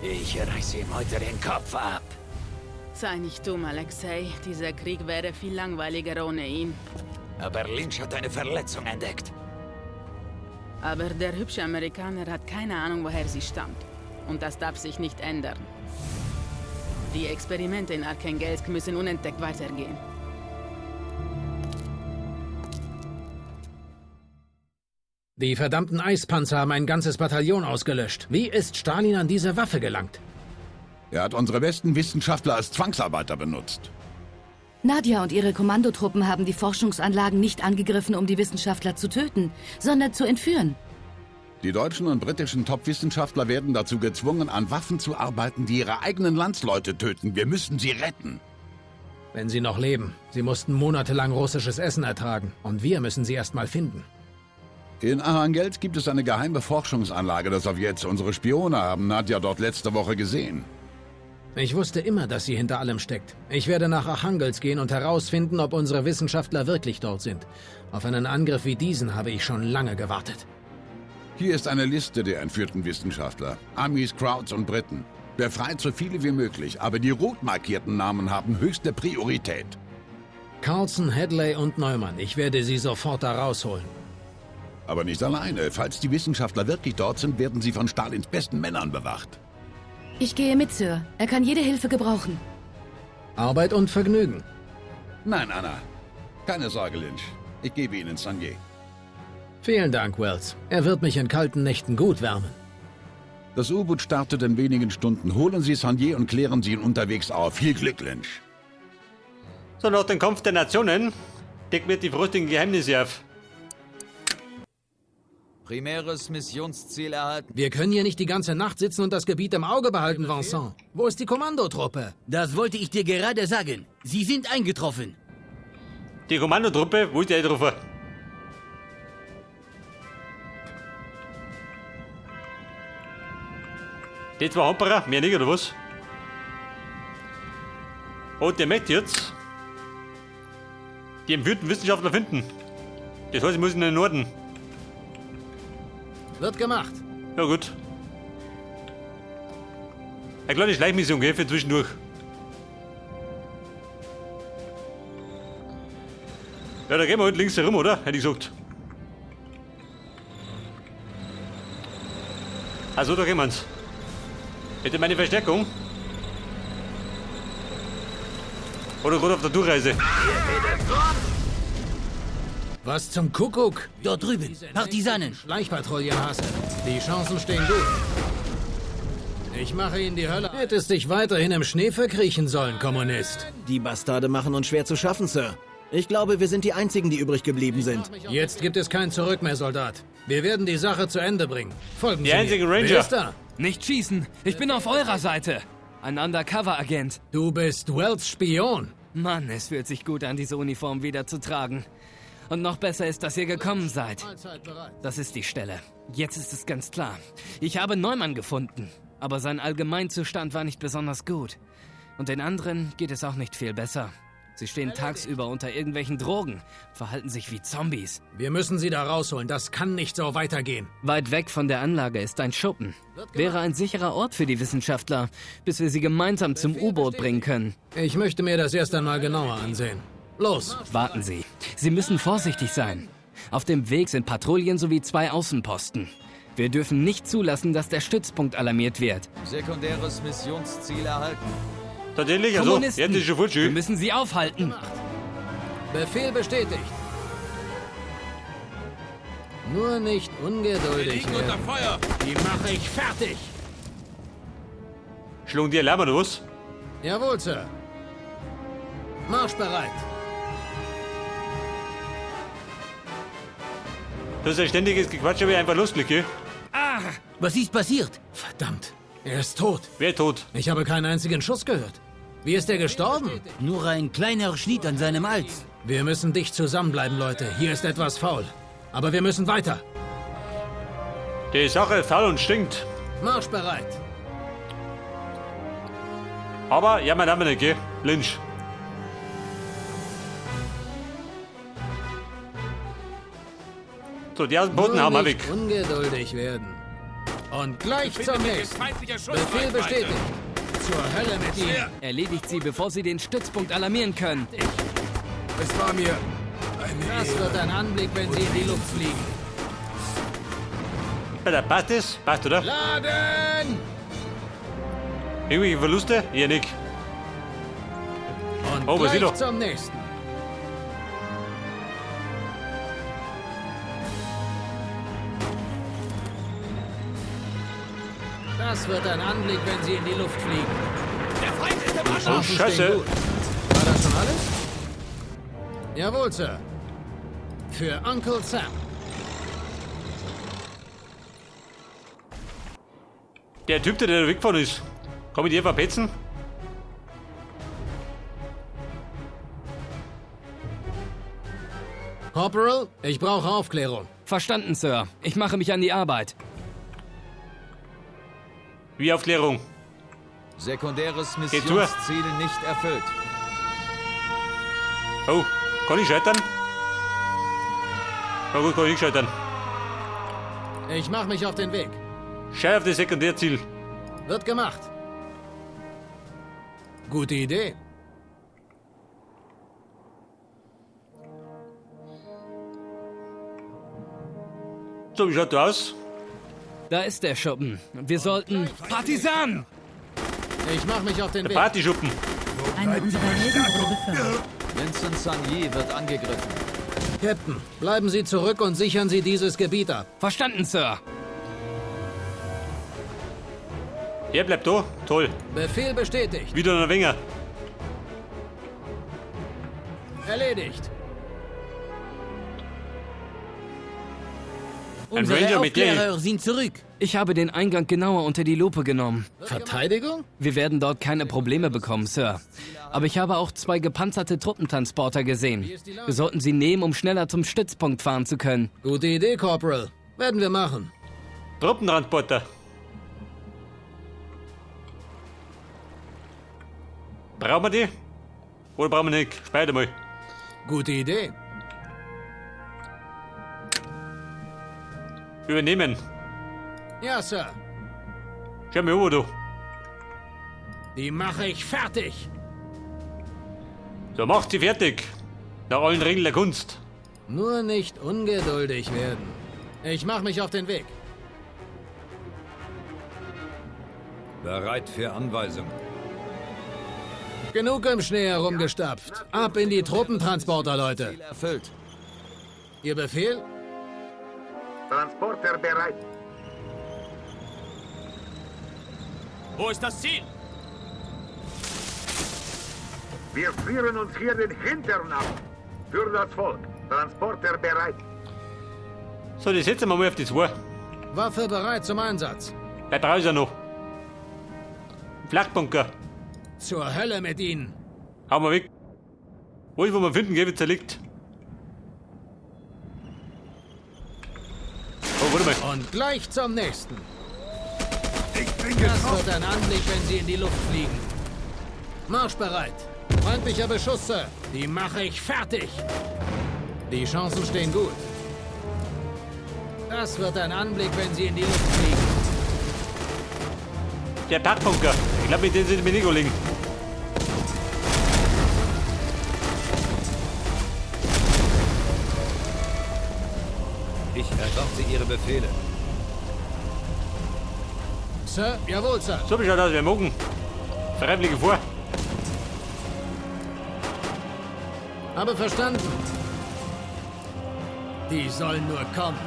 Ich reiße ihm heute den Kopf ab. Sei nicht dumm, Alexei. Dieser Krieg wäre viel langweiliger ohne ihn. Aber Lynch hat eine Verletzung entdeckt. Aber der hübsche Amerikaner hat keine Ahnung, woher sie stammt. Und das darf sich nicht ändern. Die Experimente in Arkhangelsk müssen unentdeckt weitergehen. Die verdammten Eispanzer haben ein ganzes Bataillon ausgelöscht. Wie ist Stalin an diese Waffe gelangt? Er hat unsere besten Wissenschaftler als Zwangsarbeiter benutzt. Nadja und ihre Kommandotruppen haben die Forschungsanlagen nicht angegriffen, um die Wissenschaftler zu töten, sondern zu entführen. Die deutschen und britischen Top-Wissenschaftler werden dazu gezwungen, an Waffen zu arbeiten, die ihre eigenen Landsleute töten. Wir müssen sie retten. Wenn sie noch leben. Sie mussten monatelang russisches Essen ertragen. Und wir müssen sie erst mal finden. In Archangelsk gibt es eine geheime Forschungsanlage der Sowjets. Unsere Spione haben Nadja dort letzte Woche gesehen. Ich wusste immer, dass sie hinter allem steckt. Ich werde nach Archangelsk gehen und herausfinden, ob unsere Wissenschaftler wirklich dort sind. Auf einen Angriff wie diesen habe ich schon lange gewartet. Hier ist eine Liste der entführten Wissenschaftler. Amis, Krauts und Briten. Befreit so viele wie möglich, aber die rot markierten Namen haben höchste Priorität. Carlson, Hadley und Neumann. Ich werde sie sofort da rausholen. Aber nicht alleine. Falls die Wissenschaftler wirklich dort sind, werden sie von Stalins besten Männern bewacht. Ich gehe mit, Sir. Er kann jede Hilfe gebrauchen. Arbeit und Vergnügen. Nein, Anna. Keine Sorge, Lynch. Ich gebe Ihnen Sanier. Vielen Dank, Wells. Er wird mich in kalten Nächten gut wärmen. Das U-Boot startet in wenigen Stunden. Holen Sie Sanier und klären Sie ihn unterwegs auf. Viel Glück, Lynch. So, nach dem Kampf der Nationen deckt mir die frostigen Geheimnisse auf. Primäres Missionsziel erhalten. Wir können hier nicht die ganze Nacht sitzen und das Gebiet im Auge behalten, Vincent. Wo ist die Kommandotruppe? Das wollte ich dir gerade sagen. Sie sind eingetroffen. Die Kommandotruppe? Wo ist die eingetroffen? Die zwei Hamperer? Mehr nicht, oder was? Und der möchte jetzt die entführten Wissenschaftler finden. Das heißt, ich muss in den Norden. Wird gemacht. Ja gut. Eine kleine Schleichmission, gell, für zwischendurch. Ja, da gehen wir halt links herum, oder? Hätte ich gesagt. Also, da gehen wir's. Bitte meine Verstärkung. Oder gerade auf der Durchreise. Was zum Kuckuck? Dort drüben. Partisanen. Schleichpatrouillen hasse. Die Chancen stehen gut. Ich mache Ihnen die Hölle. Hättest dich weiterhin im Schnee verkriechen sollen, Kommunist. Die Bastarde machen uns schwer zu schaffen, Sir. Ich glaube, wir sind die Einzigen, die übrig geblieben sind. Jetzt gibt es kein Zurück mehr, Soldat. Wir werden die Sache zu Ende bringen. Folgen Die Sie einzigen mir. Ranger. Wer ist da? Nicht schießen! Ich bin auf eurer Seite! Ein Undercover-Agent. Du bist Wells Spion. Mann, es fühlt sich gut an, diese Uniform wieder zu tragen. Und noch besser ist, dass ihr gekommen seid. Das ist die Stelle. Jetzt ist es ganz klar. Ich habe Neumann gefunden, aber sein Allgemeinzustand war nicht besonders gut. Und den anderen geht es auch nicht viel besser. Sie stehen tagsüber unter irgendwelchen Drogen, verhalten sich wie Zombies. Wir müssen sie da rausholen. Das kann nicht so weitergehen. Weit weg von der Anlage ist ein Schuppen. Wäre ein sicherer Ort für die Wissenschaftler, bis wir sie gemeinsam zum U-Boot bringen können. Ich möchte mir das erst einmal genauer ansehen. Los! Warten Sie. Sie müssen vorsichtig sein. Auf dem Weg sind Patrouillen sowie 2 Außenposten. Wir dürfen nicht zulassen, dass der Stützpunkt alarmiert wird. Sekundäres Missionsziel erhalten. Tatsächlich, also, Kommunisten, jetzt ist schon voll schön. Wir müssen sie aufhalten. Befehl bestätigt. Nur nicht ungeduldig werden. Feuer! Die mache ich fertig. Schlagen die Alarm oder was? Jawohl, Sir. Marschbereit. Das ist ein ständiges Gequatsch, aber ich einfach losgelegt, gell? Ah! Was ist passiert? Verdammt, er ist tot. Wer tot? Ich habe keinen einzigen Schuss gehört. Wie ist er gestorben? Nur ein kleiner Schnitt an seinem Hals. Wir müssen dicht zusammenbleiben, Leute. Hier ist etwas faul. Aber wir müssen weiter. Die Sache ist faul und stinkt. Marschbereit. Aber, ja, mein Name nicht, gell? Lynch. So, die aus dem Boden Nur haben wir nicht weg. ungeduldig werden. Und gleich zum nächsten. Befehl bestätigt. Zur Hölle mit Ihnen. Erledigt sie, bevor sie den Stützpunkt alarmieren können. Es war mir eine Das wird ein Anblick, wenn sie in die Luft fliegen. Ja, passt das? Passt, oder? Laden! Irgendwelche Verluste? Eher nicht. Und Oh, was gleich ist doch? zum nächsten. Das wird ein Anblick, wenn sie in die Luft fliegen. Der Feind ist im Die Oh, Chancen stehen Scheiße. gut. War das schon alles? Jawohl, Sir. Für Uncle Sam. Der Typ, der da weggefahren ist. Kann ich die verpetzen? Corporal, ich brauche Aufklärung. Verstanden, Sir. Ich mache mich an die Arbeit. Wie Aufklärung? Sekundäres Geht zu. Missionsziel nicht erfüllt. Oh, kann ich scheitern? Na gut, kann ich nicht scheitern. Ich mache mich auf den Weg. Schei auf das Sekundärziel. Wird gemacht. Gute Idee. So, wie schaut das aus? Da ist der Schuppen. Wir sollten... Partisan! Ich mache mich auf den Der Weg. Partyschuppen. Einer unserer Helden wurde befördert. Vincent Sanyi wird angegriffen. Captain, bleiben Sie zurück und sichern Sie dieses Gebiet ab. Verstanden, Sir. Er bleibt da. Toll. Befehl bestätigt. Wieder ein Wenger. Erledigt. Ein Unsere Ranger mit der. Aufklärer sind zurück. Ich habe den Eingang genauer unter die Lupe genommen. Verteidigung? Wir werden dort keine Probleme bekommen, Sir. Aber ich habe auch zwei gepanzerte Truppentransporter gesehen. Wir sollten sie nehmen, um schneller zum Stützpunkt fahren zu können. Gute Idee, Corporal. Werden wir machen. Truppentransporter. Brauchen wir die? Oder brauchen wir nicht? Speicher mal. Gute Idee. Übernehmen. Ja, Sir. Schau mir über, du. Die mache ich fertig. So, macht sie fertig. Nach allen Regeln der Kunst. Nur nicht ungeduldig werden. Ich mache mich auf den Weg. Bereit für Anweisungen. Genug im Schnee herumgestapft. Ab in die Truppentransporter, Leute. Ziel erfüllt. Ihr Befehl? Transporter bereit. Wo ist das Ziel? Wir frieren uns hier den Hintern ab. Für das Volk. Transporter bereit. So, die setzen wir mal auf die zwei. Waffe bereit zum Einsatz. Der brauche ich ja noch. Flakbunker. Zur Hölle mit Ihnen. Hau mal weg. Alles, was wir finden, geht, wird zerlegt. Oh, warte mal. Und gleich zum nächsten. Ich bin Das getroffen. wird ein Anblick, wenn sie in die Luft fliegen. Marschbereit. Feindlicher Beschuss, Sir. Die mache ich fertig. Die Chancen stehen gut. Das wird ein Anblick, wenn sie in die Luft fliegen. Der Parkbunker. Ich glaube, mit denen sind wir nicht gelegen. Ich erwarte Ihre Befehle. Sir, jawohl, Sir. So, wie schaut aus, wir mogen. Freiwillige vor. Habe verstanden. Die sollen nur kommen.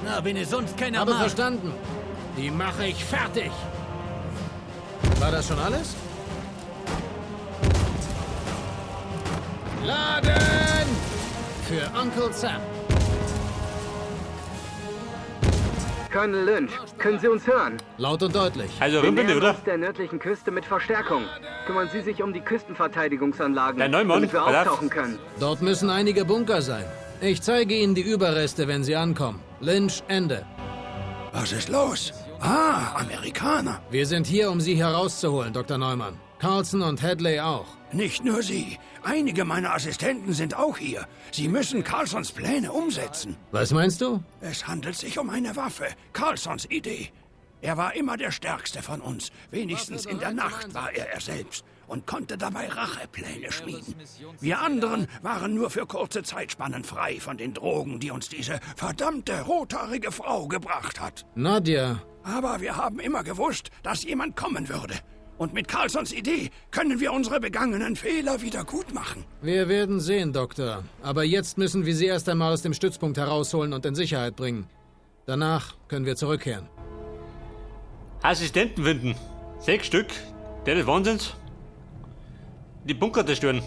Na, wenn es sonst keiner Habe mag. verstanden. Die mache ich fertig. War das schon alles? Laden! Für Uncle Sam. Colonel Lynch, können Sie uns hören? Laut und deutlich. Also Wir Rümpel, nähern oder? uns der nördlichen Küste mit Verstärkung. Kümmern Sie sich um die Küstenverteidigungsanlagen, Der Neumann, damit wir pass auf. auftauchen können. Dort müssen einige Bunker sein. Ich zeige Ihnen die Überreste, wenn Sie ankommen. Lynch, Ende. Was ist los? Ah, Amerikaner. Wir sind hier, um Sie herauszuholen, Dr. Neumann. Carlson und Hadley auch. Nicht nur Sie. Einige meiner Assistenten sind auch hier. Sie müssen Carlsons Pläne umsetzen. Was meinst du? Es handelt sich um eine Waffe. Carlsons Idee. Er war immer der Stärkste von uns. Wenigstens in der Nacht war er er selbst und konnte dabei Rachepläne schmieden. Wir anderen waren nur für kurze Zeitspannen frei von den Drogen, die uns diese verdammte rothaarige Frau gebracht hat. Nadja. Aber wir haben immer gewusst, dass jemand kommen würde. Und mit Carlsons Idee können wir unsere begangenen Fehler wieder gut machen. Wir werden sehen, Doktor. Aber jetzt müssen wir sie erst einmal aus dem Stützpunkt herausholen und in Sicherheit bringen. Danach können wir zurückkehren. Assistenten finden. 6 Stück. Der des Wahnsinns. Die Bunker zerstören.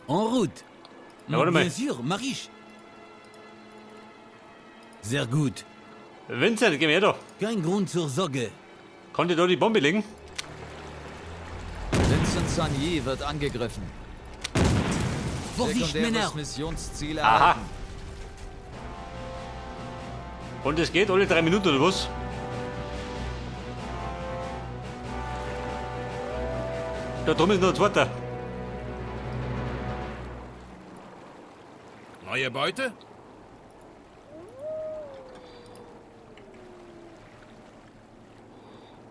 En route. Ja, warte mal. Bien sûr, Marisch. Sehr gut. Vincent, geh mir her da. Kein Grund zur Sorge. Konnte da die Bombe legen? Vincent Sagny wird angegriffen. Vorsicht, Sekundäres Männer. Missionsziel Aha. erhalten. Und es geht alle 3 Minuten oder was? Da drüben ist noch ein zweiter. Neue Beute?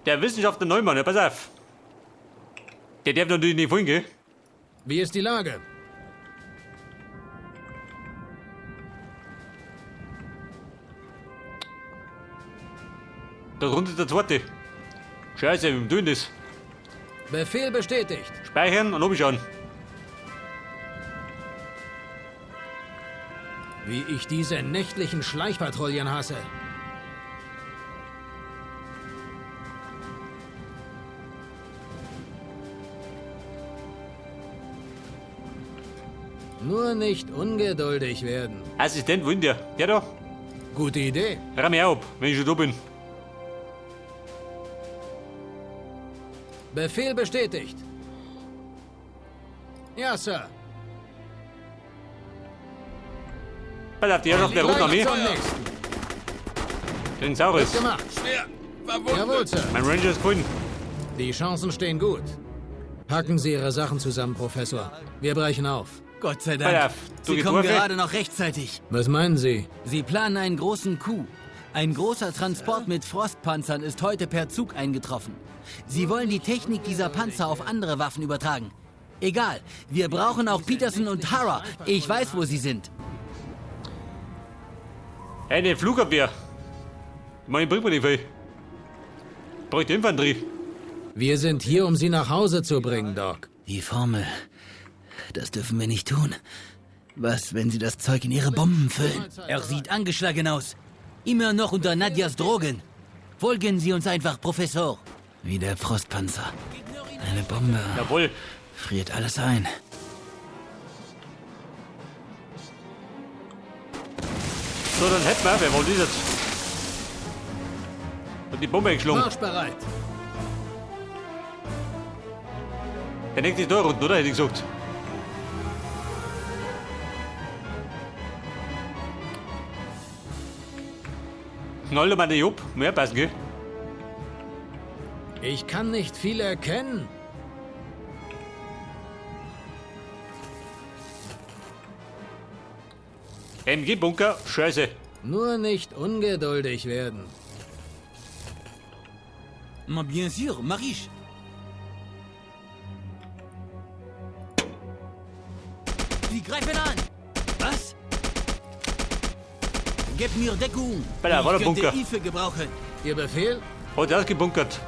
Der Wissenschaftler Neumann, ja, pass auf. Der darf natürlich nicht vorhin, gell? Wie ist die Lage? Da drunter ist der zweite. Scheiße, wie tun das? Befehl bestätigt. Speichern und umschauen. Wie ich diese nächtlichen Schleichpatrouillen hasse. Nur nicht ungeduldig werden. Assistent, wo ist der? Der da? Gute Idee. Ramm ich auch ab, wenn ich schon da bin. Befehl bestätigt. Ja, Sir. Pass auf, die Herrschaft der Roten Armee. Gleich zum nächsten. Den Saurus. Wird gemacht. Jawohl, Sir. Mein Ranger ist gefunden. Die Chancen stehen gut. Packen Sie Ihre Sachen zusammen, Professor. Wir brechen auf. Gott sei Pass Dank. auf, du Sie kommen Getorfe. gerade noch rechtzeitig. Was meinen Sie? Sie planen einen großen Coup. Ein großer Transport mit Frostpanzern ist heute per Zug eingetroffen. Sie wollen die Technik dieser Panzer auf andere Waffen übertragen. Egal, wir brauchen auch Peterson und Hara. Ich weiß, wo sie sind. Hey, den Flugabwehr. Ich meine, bringt mir nicht viel. Bräuchte Infanterie. Wir sind hier, um Sie nach Hause zu bringen, Doc. Die Formel. Das dürfen wir nicht tun. Was, wenn sie das Zeug in ihre Bomben füllen? Er sieht angeschlagen aus. Immer noch unter Nadjas Drogen. Folgen Sie uns einfach, Professor. Wie der Frostpanzer. Eine Bombe Jawohl. friert alles ein. So, dann hätten wir, wer wollte das jetzt? Hat die Bombe eingeschlagen. Marschbereit. Der nächste ist da unten, oder? Hätte ich gesagt. Knall mal die ab. Mehr passen, gell? Ich kann nicht viel erkennen. MG-Bunker, scheiße. Nur nicht ungeduldig werden. Mais bien sûr, Marisch. Sie greifen an. Was? Gebt mir Deckung. Bella, war Ich der könnte Bunker. Hilfe gebrauchen. Ihr Befehl? Hat er gebunkert.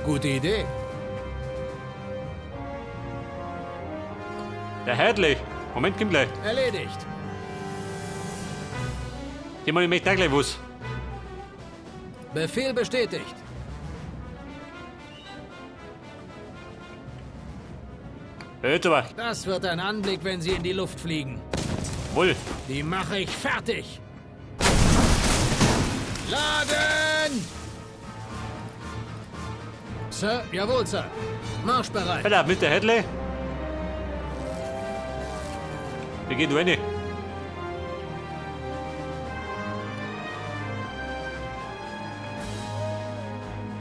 Gute Idee. Der Hadley. Moment, komm gleich. Erledigt. Ich meine, ich möchte auch gleich was. Befehl bestätigt. Jetzt aber. Das wird ein Anblick, wenn sie in die Luft fliegen. Wohl. Die mache ich fertig. Laden! Sir. Jawohl, Sir. Marschbereit. Alter, Mr. Hadley. Wir gehen rein.